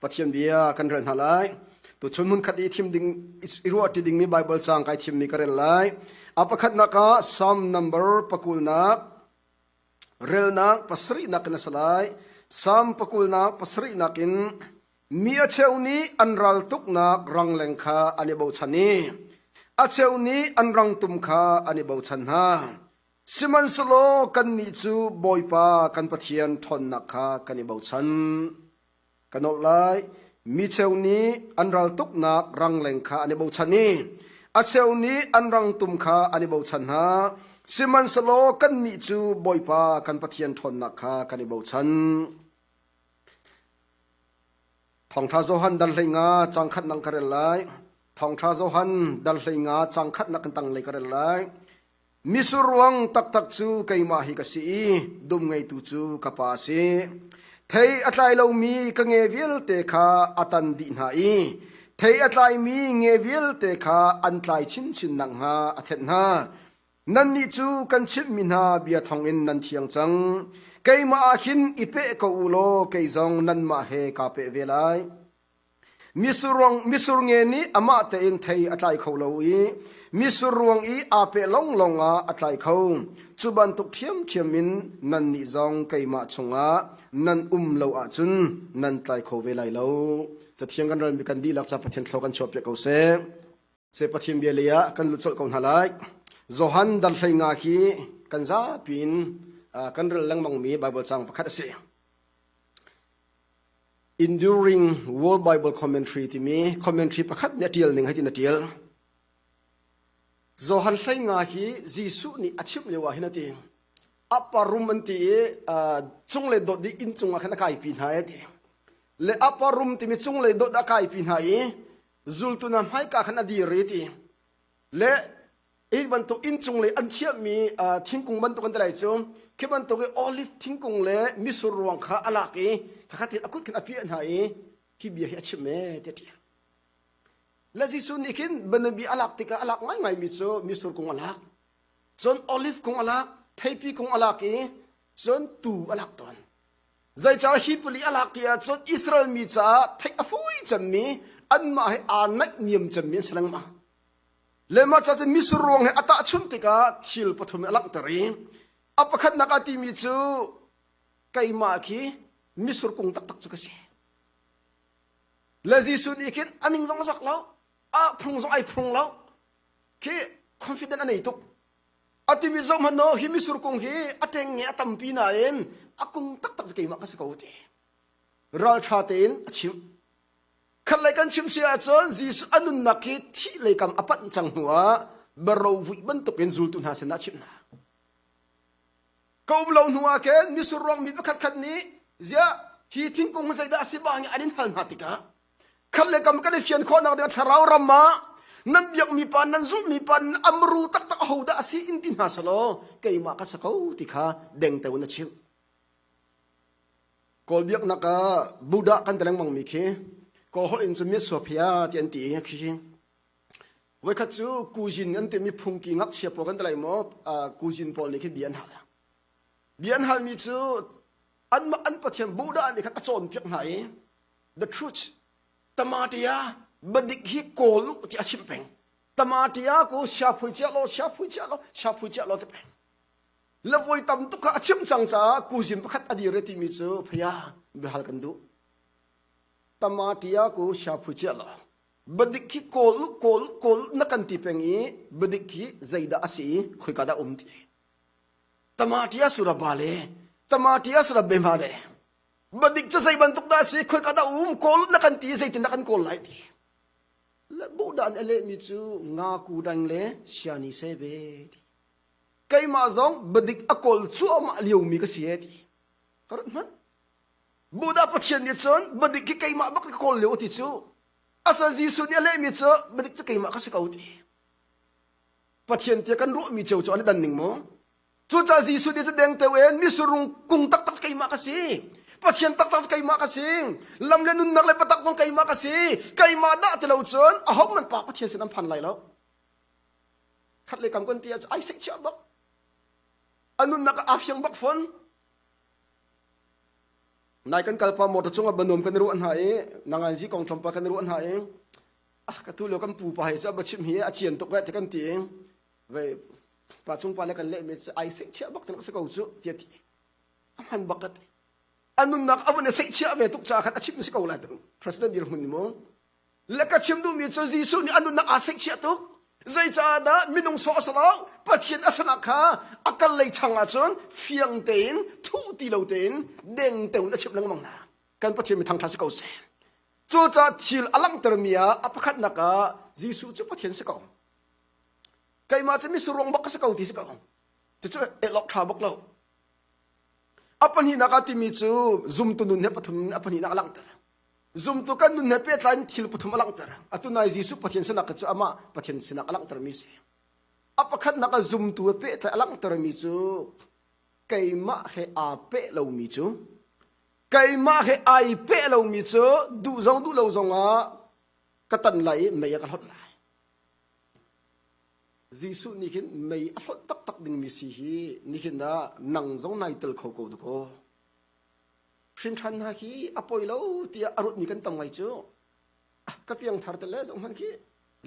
Pathian bia kan rel hna lai. Tuchun hmunkhat i thim ding i ruahṭi dingmi Baibal caang kai thimmi ka rel lai. A pakhatnak ah Psalm number pakulnak relnak pasarihnak in a si lai. Psalm pakulnak pasarihnak in mi a cheu nih an raltuknak rangleng kha an i bochan i a cheu nih an rangtum kha an i bochan hna. Sihmanhsehlaw kannih cu Bawipa kan Pathian ṭhawnnak kha kan i bochan. Ka nolh lai. Mi cheu nih an raltuknak rangleng kha an i bochan i a cheu nih an rangtum kha an i bochan hna. Sihmanhsehlaw kannih cu Bawipa kan Pathian ṭhawnnak kha kan i bochan. Thawngṭha Johan dal 15 cang khatnak ka rel lai. Thawngṭha Johan dal 15 cang khatnak in tanglei ka rel lai. Misur ruang taktak cu keimah hi ka si i dum ngeitu cu ka pa a si. Thei a tlai lomi ka nge vialte kha a tan dih hna i thei a tlaimi nge vialte kha an tlai chinchin nakhnga a thenh hna. Nannih cu kan chimhmi hna bia thawngin nan thiang cang. Keimah ah khin i peh ko u law kei zong nanmah he kaa peh ve lai. Misur ruang misur nge nih amah tein thei a tlai kho lo i misur ruang i aa peh lawnglawng ah a tlai kho. Cu bantuk ṭhiamṭhiam in nannih zong keimah chungah nan um lo ahcun nan tlai kho ve lai lo. Cathiang kan relmi kan dihlak ca Pathian thlaw kan chuahpiak ko seh. Se Pathian bia lei ah kan lut colh ko hna lai. Johan dal 15 khi kan zapi in kan rel lengmangmi Bible caang pakhat a si. Enduring World Bible Commentary timi commentary pakhat nih a ṭial ning hei tin a ṭial. Johan 15 hi Jesuh nih a chimh lio ah hin a ti. Upper room an ti i cunglei dot dih inn cungah khan a kaipi hna e ti. Le upper room timi cunglei dot a kaipi hna i zultu hna hmaika khan a dir i ti. Le hi bantuk inncung lei an chiahmi thingkung bantuk an ti lai cu khi bantuk i olive thingkung le misur ruang kha a lak i khakhat a kut khin a piah hna i hi bia hi a chim e ti a ṭial. Le Jesuh nih khin bianabi a lak tikah a lak ngaingaimi cu misur kung a lak, cun olive kung a lak, theipi kung a lak i cun tuu a lak tawn. Zeicah hi pali a lak ti ahcun Israel mi caah theih a fawi cemmi anmah he aa naihniam cemmi an si lengmang. Le mah ca cu misur ruang he a tahchunh tikah thil pathum a langhter i a pakhatnak ah timi cu keimah khi misur kung taktak cu ka si. Le Jesuh nih khin a ning zong a zak lo, a phung zong ai phung lo, khi confident a nei tuk. A timi zoh hmanh no hi misur kung hi a ṭeng nge a tampi nain a kung taktak cu keimah ka si ko ti. Ralṭha tein a chimh. Khatlei kan chim si ahcun Jesuh a nunnak hi thih lei kam a panh cang hnuah barovuih bantukin zultu hna sinah a chimh hna. Ka um lo hnuah khin misur ruang mi pakhat khat nih ziah hi thingkung hi zeidah a si bang an in hal hna tikah khat le kam kan i fian khawhnak ding thlarau ram ah nan biakmi pa nan zulhmi pa nan amru taktak ahodah a si in ti hna selaw keimah ka sa ko ti kha dengteo in a chimh. Kawl biaknak ah Buddha kan ti lengmang mi khi Kawl holh in cun Miasuaphia ti an ti i khi voikhat cu kuzin an timi phungki ngakchia pawl kan ti lai maw kuzin pawl nih khin bia an hal. Bia an halmi cu anmah an pathian Buddha nih khan a cawnpiak hna i the truth tamatia badik hi kawl u ti a chimh peng. Tamatia ku siaphui chia law siaphui chia law siaphui chia law ti peng. Le voi tam tuk kha a chim cang caah kuzin pakhat a dir timi cu phaya biahal kan duh. Tamatia ku siaphu chia lo. Badik khi kawl kawl kawl na kan ti peng i badik khi zeidah a si i khoika dah um ti. Tamatia sura bale tamatia sura bema de. Badik cu zei bantuk dah a si khoika dah um kawl na kan ti zeitin dah kan kawl lai ti. Le Buddha nih a lehmi cu nga ku dang le siani se ve ti. Keimah zong biadik a kawl cuahmah liomi ka si e ti. Ka rat hmanh. Buddha Pathian nih cun biadik hi keimah bak ka kawl lio ti cu. Asal Jesuh nih a lehmi cu biadik cu keimah ka si ko ti. Pathian tia kan ruahmi cio cu an i dan ning maw? Cucaah Jesuh nih cu dengteo in misurung kung taktak keimah ka si. Pathian taktak keimah ka si. Lam le nunnak le biatak zong keimah ka si. Keimah dah ti lo cun ahohmanh Pa Pathian sin an phan lai lo. Khat le kam kan ti ah ai seih chiah bak. A nunnak ah aa fiang bak fawn. Nai kan kalpa motor cungah banuam kan ruah hna i nanganzi kong tlawmpal kan ruah hna i ah ka tu lio kan pupa hi cu a chim hi a cian tuk ve ti kan ti i vei pa cung pa le kan leh mi cu ai seh chiah bak ti si ko cu ti a ti a hman bak ka ti a nunnak a vun i seih chiah ve tuk caah khan a chim si ko lai president dirhmun ni mu le ka chim duhmi cu Jesuh nih a nunnak aa seihchiah tuk. Zeicahdah minung sawh a si lo, Pathian a sinak kha a kal lei chang ahcun fiang tein, thuh ti lo tein, deng tein a chimh lengmang hna. Kan Pathian mi thangṭhat si ko seh. Cucaah thil a langhtermi ah a pakhatnak ah Jesuh cu Pathian si ko. Keimah cu mitsur ruang bak ka si ko ti si ko. Cucu elawk ṭha bak lo. A pahnihnak ah timi cu zumtu nun he pathum a pahnihnak a langhter. Zumtu kan nun he pehtlai in thil pathum a langhter. Atu nai Jesuh Pathian sinak cu amah Pathian sinak a langhtermi si. A pakhatnak ah zumtu he pehtlai a langhtermi cu keimah he aa peh lomi cu keimah he ai peh lomi cu duh zong duh lo zong ah ka tan lai i mei a ka hlonh lai. Jesuh nih khin mei a hlonh taktak dingmi si hi nihin ah nang zong nai tel kho ko dakaw. Hrinṭhan hna khi a poi lo tiah a ruatmi kan tam ngai cu. Ka piangthar te le zong hmanh khi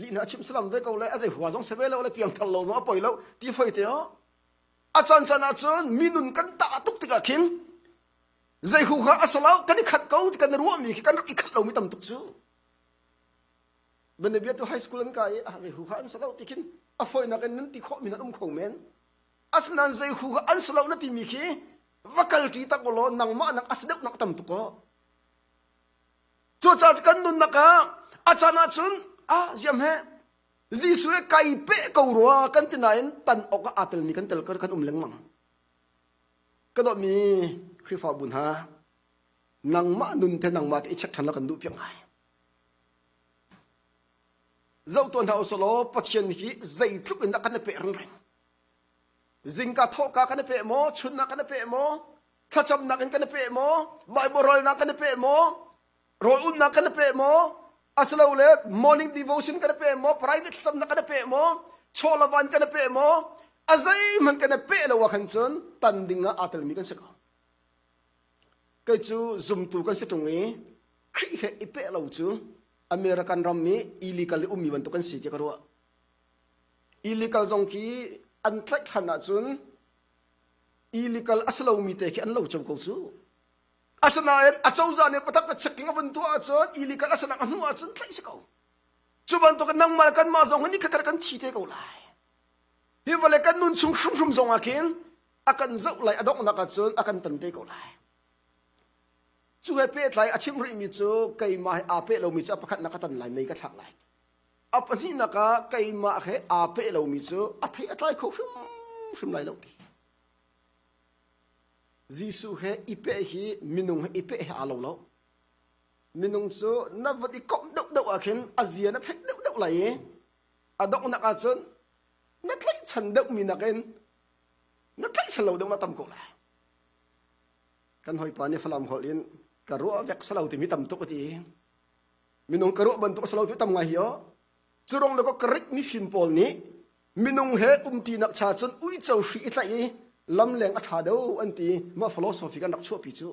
lih hna chim salam ve ko le a zei hua zong se ve lo le piangthar lo zong a poi lo ti foi te oh. A caan caan ahcun minun kan tah tuk tikah khin zei hu kha a salo kan i khat ko ti kan ruahmi khi kan rak i khat lomi tam tuk cu. Banabia tu high school an kai i zei hu kha an salo ti khin a foinak in nan ti khawh mi nan um kho men. Asinain zei hu kha an salo na timi khi va kal ṭi tak ulaw nangmah nak a si deuh nak tam tuk aw. Cucaah kan nunnak ah a caan ahcun ah ziam he Jesuh he kai peh ko rua kan ti nain tan awk ah aa telmi kan tel kan um lengmang. Ka dawtmi Khrihfabu hna, nangmah nun te nangmah te i check ṭhan la kan duh piak ngai. Zoh tuan hna usalaw Pathian hi zeitluk in dah kan i peh ringring. Zingka thawhka kan i peh maw, chunnak kan i peh maw, thlacamnak in kan i peh maw, Bible rolnak kan i peh maw, rawl unnak kan i peh maw, asilole morning devotion kan i peh maw, private thlacamnak kan i peh maw, chawlavan kan i peh maw, a zeihmanh kan i peh lo ah khan cun tan ding ah aa telmi kan si ko. Kei cu zumtu kan si ṭung i Khrih he i peh lo cu American ram i illegal i ummi bantuk kan si tiah ka ruah. Illegal zong khi an tlaih hlan ahcun illegal a si lomi te khi an lo cio ko cu. Asinain a cozah nih patak na checking a vun tuah ahcun illegal a sinak a hmuh ahcun tlaih si ko. Cu bantuk in nangmah le kanmah zong hi nikhat kan thi te ko lai. Hi vawlei kan nun chung hrimhrim zong ah khin a kan zoh lai a donghnak ahcun a kan tan te ko lai. Cu he pehtlai a chim rihmi cu keimah he aa peh lomi cu a pakhatnak ka tan lai mei ka thlak lai. A pahnihnak ah keimah he aa peh lomi cu a thei a tlai kho hrimhrim lai lo ti. Jesuh he i peh hi minung he i peh he aa lo lo. Minung cu na van i komh deuhdeuh ah khin a zia na theih deuhdeuh lai i a donghnak ahcun na tlaihchan deuhmi nakin na tlaihchan lo deuh na tam ko lai. Kan hawipa nih Falam holh in ka ruah vek salo timi tam tuk a ti. Minung ka ruah bantuk a si lo ti tam ngai hi aw. Cu rong le ka rik mifim pawl nih minung he umṭinak cha cun uico hri i tlaih i lamleng a ṭha deuh an ti mah philosophy kan rak chuahpi cu.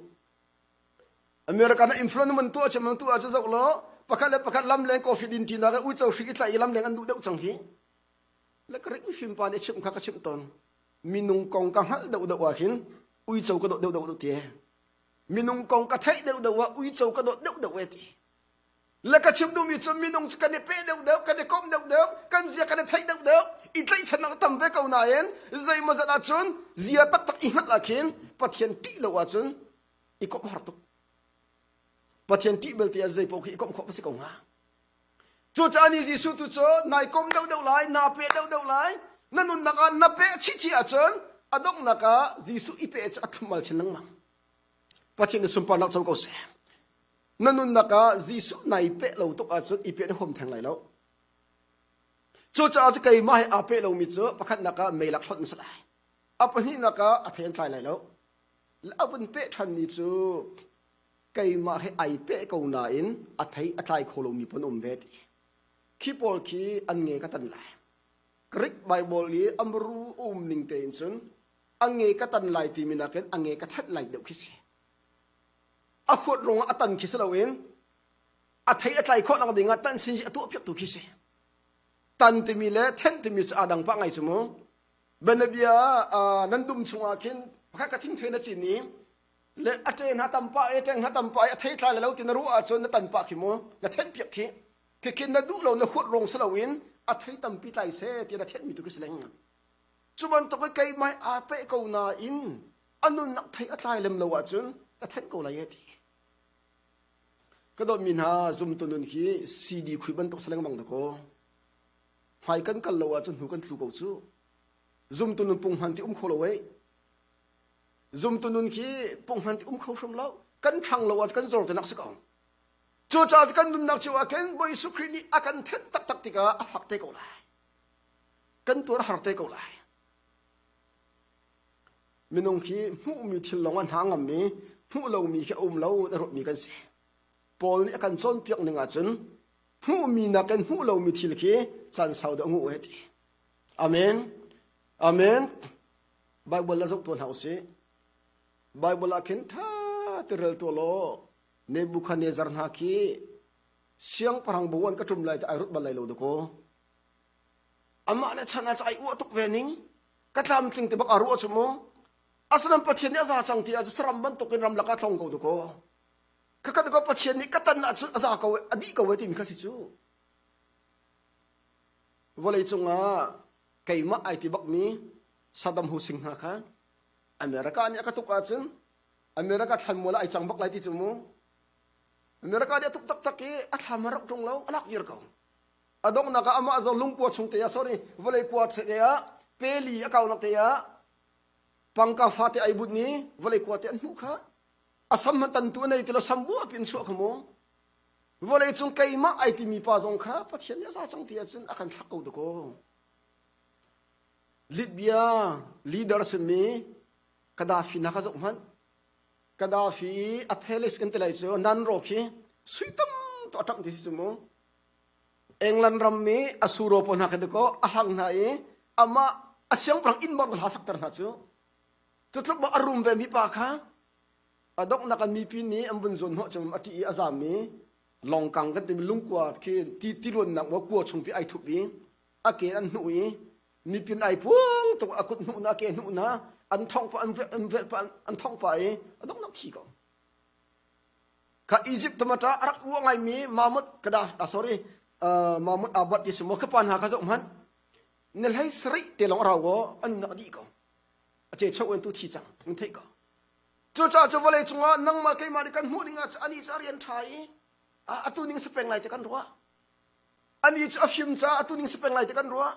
American ah influence man tuah cem man tuah cu zoh law pakhat le pakhat lamleng coffee din ṭinak i uico hri i tlaih i lamleng an duh deuh cang hi. Le ka rik mifim pa nih chimh kha ka chimh tawn. Minung kong ka hngalh deuh deuh ah hin uico ka dawt deuh deuh ti. Minung kong ka theih deuh deuh ah uico ka dawt deuh deuh e ti. Le ka chim duhmi cu minung cu kan i peh deuh deuh, kan i komh deuh deuh, kan zia kan i theih deuh deuh, i tlaihchannak a tam ve ko nain zeimawzat ahcun zia taktak i hngalh ah khin Pathian ṭih lo ahcun i komh har tuk. Pathian ṭih belte ah zei paoh khi i komh khawh a si ko hnga. Cucaah ni Jesuh tu cu nai kom deuhdeuh lai, naa peh deuhdeuh lai, na nunnak ah na peh chichi ahcun a donghnak ah Jesuh i peh cu a thlum-al chin lengmang. Pathian nih sunparnak co ko seh. Na nunnak ah Jesuh nai peh lo tuk ahcun i peh na huam theng lai lo. Cucaah cu keimah he aa peh lomi cu pakhatnak ah mei lak hlonh na si lai. A pahnihnak ah a thei an tlai lai lo. A vun peh ṭhanmi cu keimah he ai peh ko nain a thei a tlai kho lomi pawn um ve ti. Khi pawl khi an nge ka tan lai. Greek Bible i amru um ning tein cun a nge ka tan lai timi nakin a nge ka thenh lai deuh khi si. A huat ruangah a tan khi si loin a thei a tlai khawh nak ding ah tan sin a tuah piak tu khi si. Tan timi le thenh timi cu aa dang pah ngai cu mu. Bianabia nan dum chungah khin pakhat ka thingthei na cin i le a ṭe hna tam pah i ṭeng hna tam pah i a thei tlai le lo ti na ruah ahcun na tan pah khi mu na thenh piak khi khi na duh lo na huat rong si loin a thei tampi tlai seh ti na thenh mi tu khi si leng cu bantuk i keimah aa peh ko nain a nunnak thei a tlai lem lo ahcun ka thenh ko lai e ti ka dawtmi hna zumtu nun hi CD khui bantuk si lengmang dakaw hmai kan kal lo ahcun hnu kan tlu ko cu zumtu nun punghman ti um kho lo ei zumtu nun khi punghman ti um kho hrim lo kan ṭhang lo ahcun kan zor te nak si ko Cucaah kan nunnak cu ah khin Bawi Jesuh Khrih nih a kan thenh taktak tikah a fak te ko lai. Kan tuar har te ko lai. Minung khi hmuhmi thil lawng a hna ngammi, hmuh lomi khi a um lo a ruatmi kan si. Paul nih a kan cawnpiak ning ahcun hmuhmi nakin hmuh lomi thil khi caan sau deuh nguh e ti. Amen. Amen. Bible la zoh tuah hna usih. Bible ah khin ṭha te rel tuah law Nebuchadnezzar hna khi siangpahrang bo an ka ṭum lai ti ai rut bal lai lo dakaw. Amah le chan ah ai uah tuk ve ning. Ka tlamtling ti bak a ruah cu mu. Asinain Pathian nih a za cang ti ah saram bantukin ramlak ah tlong ko dakaw. Khakhat ko Pathian nih ka tan ahcun a za ko a dih ko timi kha si cu. Vawlei cungah keimah ai ti bakmi Saddam Hussein hna kha America nih a ka tuk ahcun America thlanmual ah ai cang bak lai ti cu mu. America nih a tuk taktak i a thlam a rak ṭung lo, a lak viar ko. A donghnak ah amah zong lungkua chung te ah sorry vawlei kua te ah peli a kaunak te ah pangka fate ai but ni vawlei kua te an hmuh kha a sam hmanh tantu a nei ti lo sam bu pin chuah kha mu vawlei cung keimah ai timi pa zong kha Pathian nih a za cang ti ahcun a kan thlak ko dakaw Libya leader simi Gaddafi na ka zoh hmanh. Gaddafi i a palace kan ti lai cu nan ro khi sui tam to a ṭang ti si cu mu. England ram mi a suro pawl hna kha dakaw a hlang hna i amah a siangpahrang inn bak hla sakter hna cu. Cu tluk bak a rum ve mi pa kha a donghnak an mipi nih an vun zuan hnawh cu a ṭih i a zam i longkang kan timi lungkua khi ti tiluannak maw kua chungpi ai thup i a ke an hnuh i mipin ai puang tuk a kut hnuh na ke hnuh na an thong pa an an velh pa an thong pa i a dong nak thi ko kha Egypt tamata a rak uah ngai mi Mahmud Gaddafi ah sorry uh, Mahmud Abbas ti si mo kha pa hna kha zoh hmanh ni hlei sarih te long rau go an nak di ko a che cheu en tu thi cang an theih ko cucaah cu vawlei cungah nangmah keimah nih kan hmuh ding ah ani cu a rian ṭha i atu ning si peng lai te kan ruah Ani cu a fim caah atu ning si peng lai ti kan ruah.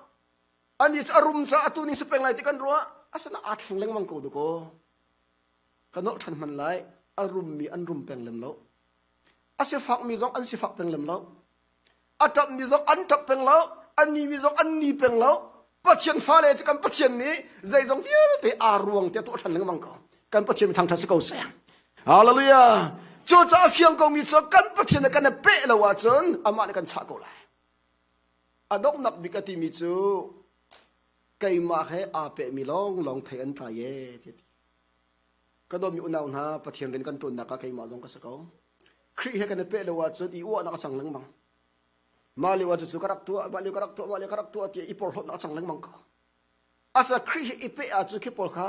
Ani cu a rum caah atu ning si peng lai ti kan ruah. Asana aa thleng lengmang ko dakaw. Ka nolh ṭhan hman lai. A rummi an rum peng lem lo. A sifakmi zong an sifak peng lem lo. A ṭapmi zong an ṭap peng lo. A nimi zong an ni peng lo. Pathian fale cu kan Pathian nih zeizong vialte aa ruang tiah tuah ṭhan lengmang ko. Kan Pathian mi thangṭhat si ko seh. Hallelujah. Cucaah a fiang komi cu kan Pathian nih kan i peh lo ahcun amah nih kan chah ko lai. A donghnak bik a timi cu keimah he aa pehmi lawnglawng thei an tlai e ti ti. Ka dawtmi unau hna Pathian rian kan ṭuannak ah keimah zong ka si ko. Khrih he kan i peh lo ahcun i uahnak a cang lengmang. Mah lio ah cucu ka rak tuah, mah lio ka rak tuah, mah lio ka rak tuah tiah i porhlawtnak a cang lengmang ko. Asa Khrih he i peh ahcun khi pawl kha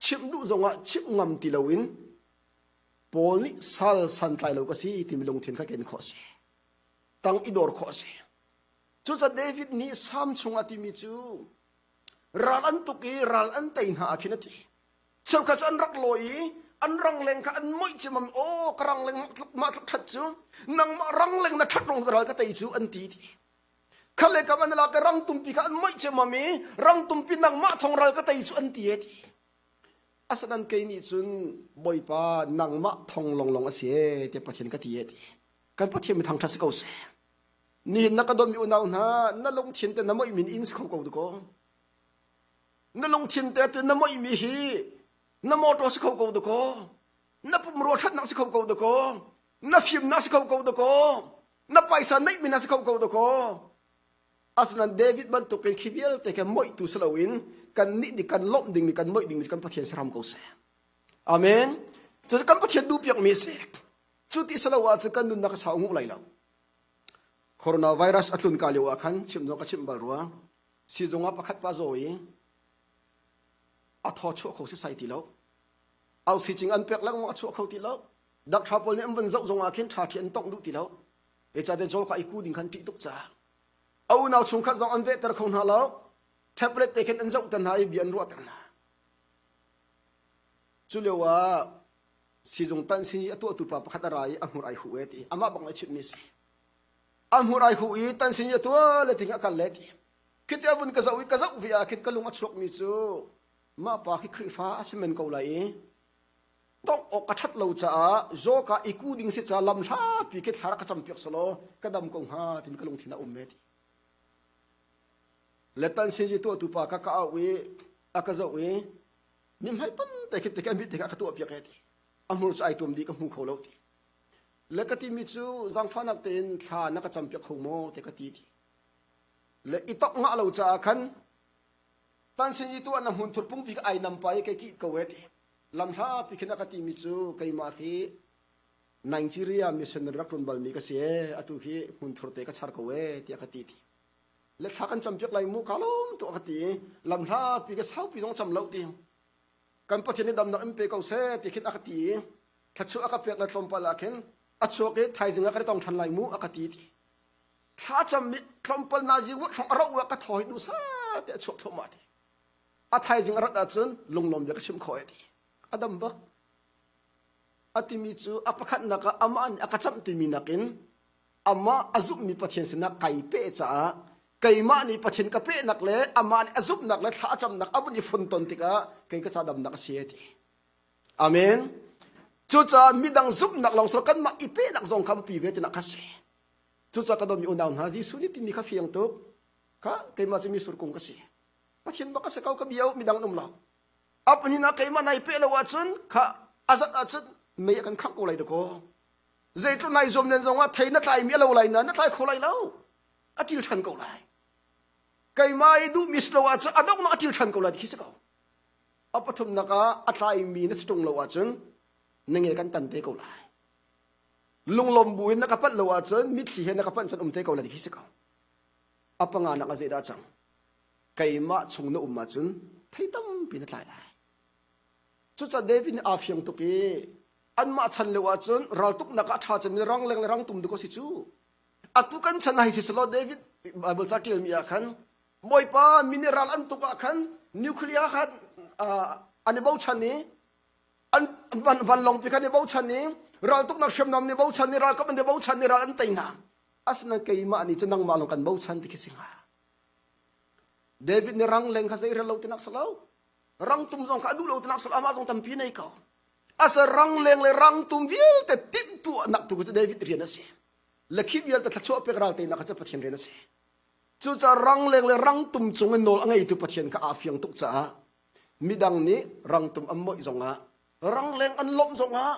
chimh duh zongah chimh ngam ti loin Paul nih sal santlai lo ka si timi lungthin kha ken khawh a si. Tang i dor khawh a si. Cucaah David nih Salm chungah timi cu ral an tuk i ral an tei hna ah khin a ti. Cheukhat cu an rak lawi i an rangleng kha an moih ciamam aw ka rangleng mah tluk mah tluk ṭhat cu nangmah rangleng na ṭhat rong ka ral ka tei cu an ti ti. Kha le kam an lak i rangtumpi kha an moih ciammam i rangtumpi nangmah thong ral ka tei cu an ti e ti. Asanan kei nih cun Bawipa nangmah thong longlong a si e tiah Pathian ka ti e ti. Kan Pathian mi thangṭhat si ko seh. Nihin na ka donmi unau hna na lungthin te na moih min in si kho ko dukaw. Na lungthin te tu na moih mi hi na motor si kho ko dukaw. Na pumrua ṭhatnak si kho ko dukaw. Na fimnak si kho ko dukaw. Na paisa neihmi na si kho ko dakaw. Asinain David bantukin khi vialte kha moihtu si loin kannih nih kan lawmh dingmi kan moih dingmi kan Pathian si hram ko seh. Amen. Cu kan Pathian duh piakmi a si. Cu ti salo ahcun kan nunnak a sau nguh lai lo. Coronavirus a tlun ka lio ah khan chim zong ka chimh bal rua. Sizung ah pakhat pa zaw i a thaw chuah kho sisai ti lo. Au sicing an pek lengmang a chuah kho ti lo. Doctor pawl nih an van zoh zong ah khin ṭha ṭhi an tongh duh ti lo. Zeicahtiah zawl kha i ku ding khan ṭih tuk caah. A unau chungkhat zong an vehter kho hna lo. Tablet te khin an zohter hna i bia an ruahter hna. Cu lio ah sizung tan sin i a tuahtu pa pakhat a ra i a hmur ai huh e ti. Amah bak nih a chimhmi a si. A hmur ai huh i tan sin i a tuah le ting a kal le ti. Khiti a vun ka zoh i ka zoh ve ah khin ka lung a chuakmi cu mah pa khi Khrihfa a si men ko lai i tongh awk ka ṭhat lo caah zaw ka i ku ding si caah lam hlapi khi thla rak ka campiak selaw ka dam ko hnga tin ka lungthin a um ve ti. Le tan sin i tuahtu pa ka ka auh i a ka zoh i mihmai pan te khi te khi a mit te kha ka tuah piak e ti. A hmur cu ai tuam dih ka hmu kho lo ti. Le ka timi cu zaangfahnak tein thla na ka campiak kho maw te ka ti ti. Le i tok ngah lo caah khan tan sin i tuah na hmunthur pungpi ka ai nam pa i kei kih ko e ti. Lamhlapi khin a ka timi cu keimah hi Nigeria missionary rak ṭuan balmi ka si e atu hi hmunthur te ka char ko e tiah ka ti ti. Le thla kan campiak lai mu ka lawm tuah ka ti i lamhlapi ka saupi zong cam lo ti. Kan Pathian nih damnak in pe ko seh ti khin a ka ti i thluachuah a ka pek le tlawmpal ah khin a chuak i thaizing ah kan i tong ṭhan lai mu a ka ti ti. Thla cam mi tlawmpal nazi wat hrawng a roh ah ka thaw hi duhsah te a chuak thluahmah ti. A thaizing a rat ahcun lunglawm bia ka chim khawh e ti. A dam bak. A timi cu a pakhatnak ah amah nih a ka camh timi nakin amah a zumhmi Pathian sinah kai peh caah keimah nih Pathian ka pehnak le amah nih a zumhnak le thla a camnak a vun i funton tikah kei ka ca damnak a si e ti. Amen. Cucaah midang zumhnak lawng silo kanmah i pehnak zong kha biapi ve tinak kha si. Cucaah ka dawtmi unau hna Jesuh nih timi kha fiang tuk. Kha keimah cu misur kung ka si. Pathian bak a si ko ka bia midang an um lo. A pahnih ah keimah nai peh lo ahcun kha a zat ahcun mei a kan khangh ko lai dakaw. Zeitluk nai zuam len zongah thei na tlaimi a lo lai na na tlai kho lai lo. A ṭil ṭhan ko lai. Keimah i duhmi si lo ahcun a donghnak a ṭil ṭhan ko lai ti khi si ko. A pathumnak ah a tlaimi na si ṭung lo ahcun na nge kan tan te ko lai. Lunglawm bu in na ka panh lo ahcun mitthli he na ka panh cun um te ko lai ti khi si ko. A panganak ah zeidah a cang? Keimah chung na um ahcun thei tampi na tlai lai. Cucaah David nih aa fiang tuk i anmah chan lio ahcun raltuknak ah a ṭha cemmi rangleng le rangtum duk a si cu. Atu kan chan ah hei si selaw David Bible ca ṭialmi ah khan Bawipa mineral an tuk ah khan nuclear khan an i bochan i an van vanlawngpi khan i bochan i raltuknak hriamnam nih bochan i ralkap an i bochan i ral an tei hna. Asinain keimah nih cun nangmah lawng kan bochan ti khi si hnga. David nih rangleng kha zei rel lo tinak si lo. Rangtum zong kha a duh lo tinak si lo. Amah zong tampi nei ko. Asa rangleng le rangtum vialte timhtuahnak tu cu David rian a si. Le khi vialte thluachuah pek ral teinak kha cu Pathian rian a si. Cucaah rangleng le rangtum cung in nawl a ngeitu Pathian kha aa fiang tuk caah midang nih rangtum an mawih zongah rangleng an lawmh zongah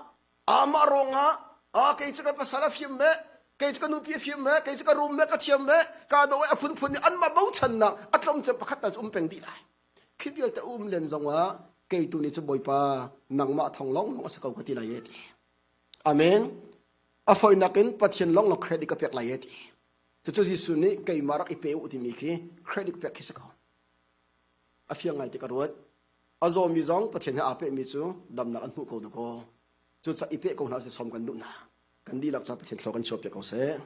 amah ruangah a kei cu ka pasal a fim me kei cu ka nupi a fim me kei cu ka rum me ka thiam me ka do a phunphun nih anmah bochannak a tlawm cu pakhat tal cu um peng dih lai khi vialte um len zongah kei tu nih cu bawipa nangmah thong long long a si ko ka ti lai e ti amen a foinak in pathian long long credit ka pek lai e ti cucu Jesuh nih keimah rak i pe u timi khi credit pek khi si ko a fiang ngai ti ka ruat a zawmi zong Pathian he aa pehmi cu damnak an hmuh ko dakaw cucaah i peh ko hna seh sawm kan duh hna kan dihlak ca Pathian thlaw kan chuah piak ko seh.